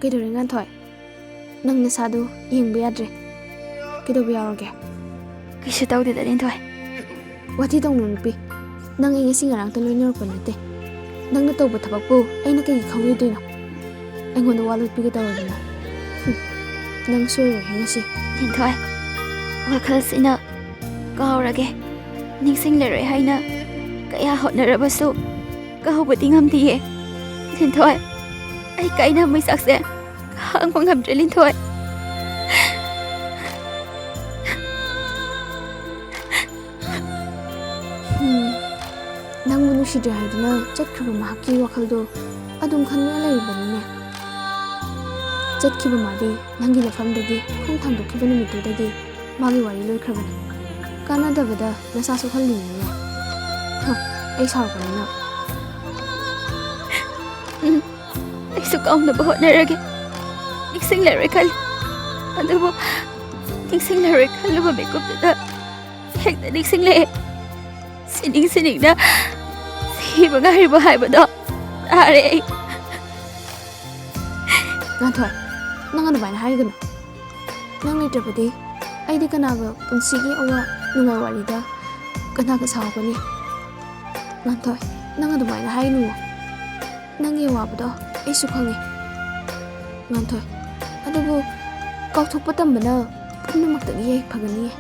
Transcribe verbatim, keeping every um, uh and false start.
ꯀꯩꯗꯧꯔꯦ, ꯉꯥꯟꯊꯣꯏ? ꯅꯪ ꯅꯁꯥꯗꯣ ꯌꯦꯡꯕ ꯌꯥꯗ꯭ꯔꯦ꯫ ꯀꯩꯗꯧꯕ ꯌꯥꯎꯔꯒꯦ? ꯀꯩꯁꯨ ꯇꯧꯗꯦꯗ, ꯂꯤꯟꯊꯣꯏ꯫ ꯋꯥꯊꯤ ꯇꯧꯅꯨ, ꯅꯨꯄꯤ꯫ ꯅꯪ ꯑꯩ ꯉꯁꯤ ꯉꯔꯥꯡꯇ ꯂꯣꯏꯅꯔꯛꯄ ꯅꯠꯇꯦ꯫ ꯅꯪꯅ ꯇꯧꯕ ꯊꯕꯛꯄꯨ ꯑꯩꯅ ꯀꯩꯒꯤ ꯈꯪꯂꯣꯏꯗꯣꯏꯅꯣ? ꯑꯩꯉꯣꯟꯗ ꯋꯥ ꯂꯣꯠꯄꯤꯒꯦ ꯇꯧꯔꯗꯅ꯫ ꯍꯨꯝ, ꯅꯪ ꯁꯣꯏꯔꯣꯏꯍꯦ ꯉꯁꯤ꯫ ꯂꯤꯟꯊꯣꯏ, ꯋꯥꯈꯜꯁꯤꯅ ꯀꯥꯎꯔꯒꯦ, ꯅꯤꯡꯁꯤꯡꯂꯔꯣꯏ ꯍꯥꯏꯅ ꯀꯌꯥ ꯍꯣꯠꯅꯔꯕꯁꯨ ꯀꯥꯎꯕꯗꯤ ꯉꯝꯗꯤꯌꯦ꯫ ꯂꯤꯟꯊꯣꯏ, ꯑꯩ ꯀꯥꯏꯅ ꯃꯩꯆꯥꯛꯁꯦ ꯈꯥꯡꯕ ꯉꯝꯗ꯭ꯔꯦ, ꯂꯤꯟꯊꯣꯏ꯫ ꯎꯝ, ꯅꯪꯕꯨ ꯅꯨꯡꯁꯤꯗ꯭ꯔꯦ ꯍꯥꯏꯗꯨꯅ ꯆꯠꯈ꯭ꯔꯕ ꯃꯍꯥꯛꯀꯤ ꯋꯥꯈꯜꯗꯣ ꯑꯗꯨꯝ ꯈꯟꯗꯨꯅ ꯂꯩꯔꯤꯕꯅꯤꯅꯦ꯫ ꯆꯠꯈꯤꯕ ꯃꯥꯗꯤ ꯅꯪꯒꯤ ꯂꯩꯐꯝꯗꯒꯤ ꯈꯣꯡ ꯊꯥꯡꯗꯣꯛꯈꯤꯕ ꯅꯨꯃꯤꯠꯇꯨꯗꯒꯤ ꯃꯥꯒꯤ ꯋꯥꯔꯤ ꯂꯣꯏꯈ꯭ꯔꯕꯅꯤ꯫ ꯀꯥꯟꯅꯗꯕꯗ ꯅꯁꯥ ꯁꯣꯛꯍꯜꯂꯤꯅꯤꯅꯦ꯫ ꯍ, ꯑꯩ ꯁꯥꯎꯔꯛꯄꯅꯤꯅ꯫ ꯎꯝ, ꯑꯩꯁꯨ ꯀꯥꯎꯅꯕ ꯍꯣꯠꯅꯔꯒꯦ꯫ ꯅꯤꯡꯁꯤꯡꯂꯔꯣꯏ ꯈꯜꯂꯤ꯫ ꯑꯗꯨꯕꯨ ꯅꯤꯡꯁꯤꯡꯂꯔꯣꯏ ꯈꯜꯂꯨꯕ ꯃꯤꯀꯨꯞꯇꯨꯗ ꯍꯦꯛꯇ ꯅꯤꯡꯁꯤꯡꯂꯛꯑꯦ꯫ ꯁꯤꯅꯤꯡ ꯁꯤꯅꯤꯡꯅ ꯁꯤꯕ ꯉꯥꯏꯔꯤꯕ ꯍꯥꯏꯕꯗꯣ ꯇꯥꯔꯦ ꯑꯩ꯫ ꯉꯥꯟꯊꯣꯏ, ꯅꯪ ꯑꯗꯨꯃꯥꯏꯅ ꯍꯥꯏꯒꯅꯨ꯫ ꯅꯪ ꯂꯩꯇ꯭ꯔꯕꯗꯤ ꯑꯩꯗꯤ ꯀꯅꯥꯒ ꯄꯨꯟꯁꯤꯒꯤ ꯑꯋꯥ ꯅꯨꯡꯉꯥꯏ ꯋꯥꯔꯤꯗ ꯀꯅꯥꯒ ꯁꯥꯎꯒꯅꯤ? ꯉꯥꯟꯊꯣꯏ, ꯅꯪ ꯑꯗꯨꯃꯥꯏꯅ ꯍꯥꯏꯅꯨ꯫ ꯅꯪꯒꯤ ꯑꯋꯥꯕꯗꯣ ꯑꯩꯁꯨ ꯈꯪꯉꯤ꯫ ꯉꯥꯟꯊꯣꯏ, ꯑꯗꯨꯕꯨ ꯀꯥꯎꯊꯣꯛꯄ ꯇꯝꯕꯅ ꯄꯨꯝꯅꯃꯛꯇꯒꯤ ꯌꯥꯏꯐꯒꯅꯤꯌꯦ꯫